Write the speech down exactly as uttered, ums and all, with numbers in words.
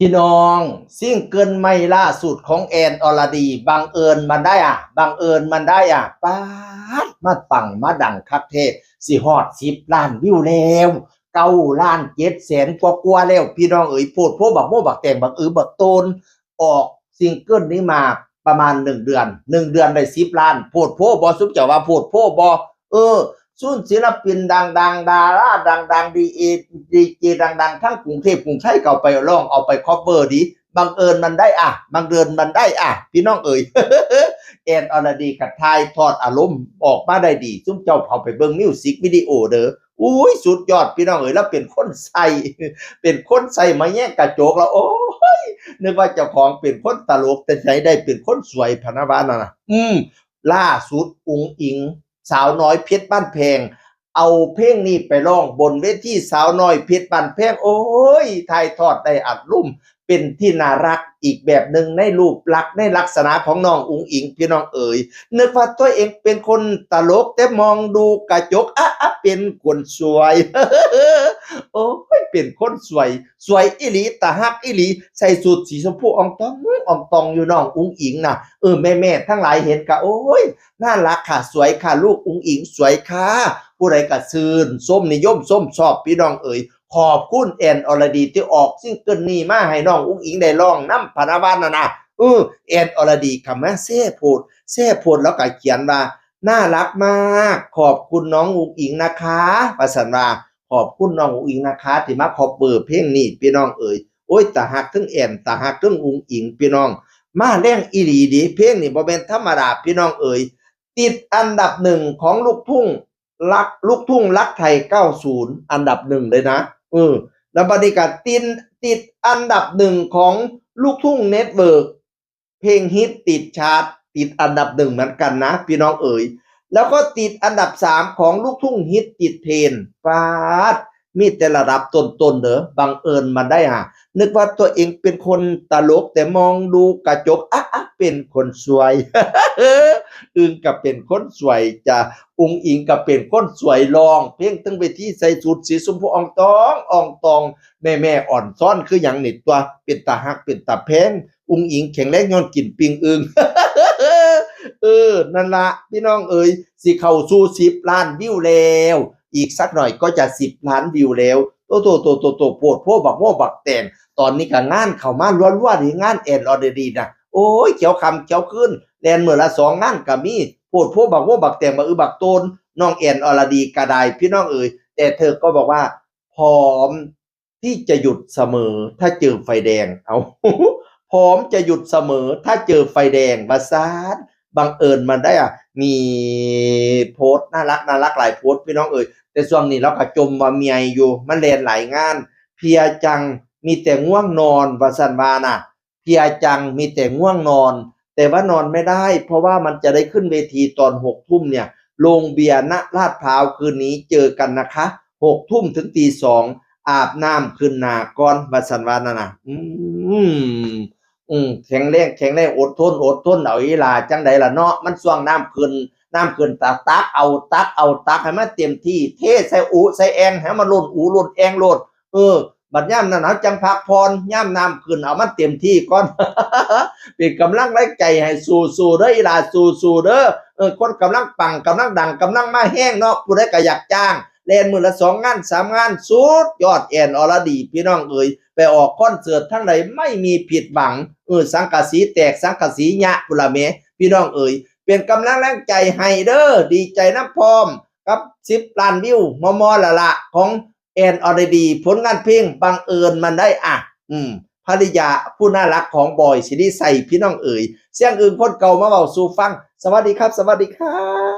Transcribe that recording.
พี่น้อง ซิงเกิลใหม่ล่าสุดของแอนอรดี บังเอิญมันได้อ่ะ บังเอิญมันได้อ่ะ ป๊าด มาปังมาดังคักแท้ สิฮอดสิบล้านวิวแล้ว เก้าล้านเจ็ดแสนกว่ากว่าแล้ว พี่น้องเอ๋ย โพดโพบักโมบักแตงบักอือบักโตน ออกซิงเกิลนี้มาประมาณหนึ่งเดือน หนึ่งเดือนได้สิบล้าน โพดโพบ่ ซุมเจ้าว่าโพดโพบ่ เออ ซุมศิลปินดังๆ ดาราดังๆ ดีเจ ดีเจดังๆ ทั้งกรุงเทพฯ กรุงไทยก็เอาไปร้อง เอาไปคอฟเวอร์ดี บังเอิญมันได้อ่ะ บังเอิญมันได้อ่ะ พี่น้องเอ๋ย แอนอรดีก็ถ่ายทอดอารมณ์ออกมาได้ดี ซุมเจ้าเข้าไปเบิ่งมิวสิกวิดีโอเด้อ อุ้ย สุดยอด พี่น้องเอ๋ย แล้วเป็นคนใส่ เป็นคนใส่มาแย่งกระจกแล้ว โอ้ย นึกว่าเจ้าของเป็นคนตลก แต่ใช้ได้เป็นคนสวยพะนะว่านั่นน่ะ อืม ล่าสุดอุ๋งอิ๋ง สาวน้อยเพชรบ้านแพง เอาเพลงนี้ไปร้องบนเวทีสาวน้อยเพชรบ้านแพง โอ้ย ถ่ายทอดได้อารมณ์ เป็นที่น่ารักอีกแบบหนึ่งในรูปลักษณ์ในลักษณะของน้องอุ๋งอิ๋ง พี่น้องเอ๋ย นึกว่าตัวเองเป็นคนตลก แต่มองดูกระจก อะอะ เป็นคนสวย โอ้ย เป็นคนสวย สวยอีหลี ตาฮักอีหลี ใส่ชุดสีชมพูอ่องตอง อ่องตองอยู่น้องอุ๋งอิ๋งน่ะ เออ แม่ๆ ทั้งหลายเห็นก็ โอ้ย น่ารักค่ะ สวยค่ะ ลูกอุ๋งอิ๋งสวยค่ะ ผู้ใดก็ชื่นชมนิยมชมชอบ พี่น้องเอ๋ย ขอบคุณแอนอรดีที่ออกซิงเกิลนี้มาให้น้องอุ๋งอิ๋งได้ร้องนำพะนะว่านั่นน่ะ เออ แอนอรดีก็มาแซ่โพสต์ แซ่โพสต์แล้วก็เขียนว่า น่ารักมาก ขอบคุณน้องอุ๋งอิ๋งนะคะ ว่าซั่นว่า ขอบคุณน้องอุ๋งอิ๋งนะคะ ที่มาคอฟเวอร์เพลงนี้ พี่น้องเอ๋ย โอ้ย ตาฮักเทิงแอน ตาฮักเทิงอุ๋งอิ๋ง พี่น้อง มาแรงอีหลีเด้ เพลงนี้บ่แม่นธรรมดา พี่น้องเอ๋ย ติดอันดับหนึ่งของลูกทุ่ง รัก ลูกทุ่งรักไทยเก้าศูนย์ อันดับหนึ่งเลยนะ เออ แล้วบัดนี้ก็ติด ติดอันดับหนึ่งของลูกทุ่งเน็ตเวิร์ก เพลงฮิตติดชาร์ต ติดอันดับหนึ่งเหมือนกันนะ พี่น้องเอ๋ย แล้วก็ติดอันดับสามของลูกทุ่งฮิตติดเทรนด์ ป๊าด มีแต่ระดับต้นๆ เด้อ บังเอิญมันได้อ่ะ นึกว่าตัวเองเป็นคนตลก แต่มองดูกระจก อะอะ เป็นคนสวย อึ่งก็เป็นคนสวยจ้ะ อุ๋งอิ๋งก็เป็นคนสวย ร้องเพลงเทิงเวที ใส่ชุดสีชมพูอ่องตอง อ่องตอง แม่ๆ อ่อนซ้อนคือหยังนี่ตั๊ว เป็นตาฮัก เป็นตาแพง อุ๋งอิ๋งแข็งแรงย้อนกินปิ้งอึ่ง เออ นั่นละ พี่น้องเอ๋ย สิเข้าสู่สิบล้านวิวแล้ว อีกสักหน่อยก็จะสิบล้านวิวแล้ว โตโตโตโตโต โพดโพบักโมบักแตง ตอนนี้ก็งานเข้ามารัวๆ นี่ งานแอนอรดีน่ะ โอ้ย เขียวค่ำเขียวคืน แล่นมื้อละสองงานก็มี โพดโพบักโมบักแตง บักอือบักโตน น้องแอนอรดีก็ได้ พี่น้องเอ๋ย แต่เธอก็บอกว่า พร้อมที่จะหยุดเสมอ ถ้าเจอไฟแดง เอา พร้อมจะหยุดเสมอ ถ้าเจอไฟแดง ว่าซั่น บังเอิญมันได้อ่ะ มีโพสต์น่ารักน่ารักหลายโพสต์ พี่น้องเอ๋ย แต่ช่วงนี้เราก็จมว่าเมียอยู่ มันแล่นหลายงาน เพลียจัง มีแต่ง่วงนอน ว่าซั่นว่าน่ะ เพลียจัง มีแต่ง่วงนอน แต่ว่านอนไม่ได้ เพราะว่ามันจะได้ขึ้นเวทีตอนหกทุ่มเนี่ย โรงเบียร์ ณ ลาดพร้าว คืนนี้เจอกันนะคะ หกทุ่มถึงตีสอง อาบน้ำขึ้นหน้าก่อน ว่าซั่นว่านั่นน่ะ อืม อืม แข็งแรง แข็งแรง อดทน อดทนเอาอีหล่า จั่งใดล่ะเนาะ มันช่วงน้ำขึ้น น้ำขึ้น ตัก ตักเอา ตักเอา ตักให้มันเต็มที่ เทใส่อุใส่แอ่ง ให้มันล้นอุล้นแอ่งโลด เออ บัดยามนั้นเฮาจั่งพักผ่อน ยามน้ำขึ้น เอามันเต็มที่ก่อน เป็นกำลังแรงใจให้ สู้ๆ เด้ออีหล่า สู้ๆ เด้อ เออ คนกำลังปัง กำลังดัง กำลังมาแฮงเนาะ ผู้ใดก็อยากจ้าง แล่นมื้อละสองงาน สามงาน สุดยอด แอนอรดี พี่น้องเอ๋ย ไปออกคอนเสิร์ตทางใดไม่มีผิดหวัง เออ สังกะสีแตก สังกะสียะพุ้นล่ะแหม พี่น้องเอ๋ย เป็นกำลังแรงใจให้เด้อ ดีใจนำพร้อมกับสิบล้านวิว มอๆ ละละ ของแอนอรดี ผลงานเพลงบังเอิญมันได้อ่ะ อืม ภริยาผู้น่ารักของบอย สิริชัย พี่น้องเอ๋ย เสียงอึ่งคนเก่ามาเว้าสู่ฟัง สวัสดีครับ สวัสดีครับ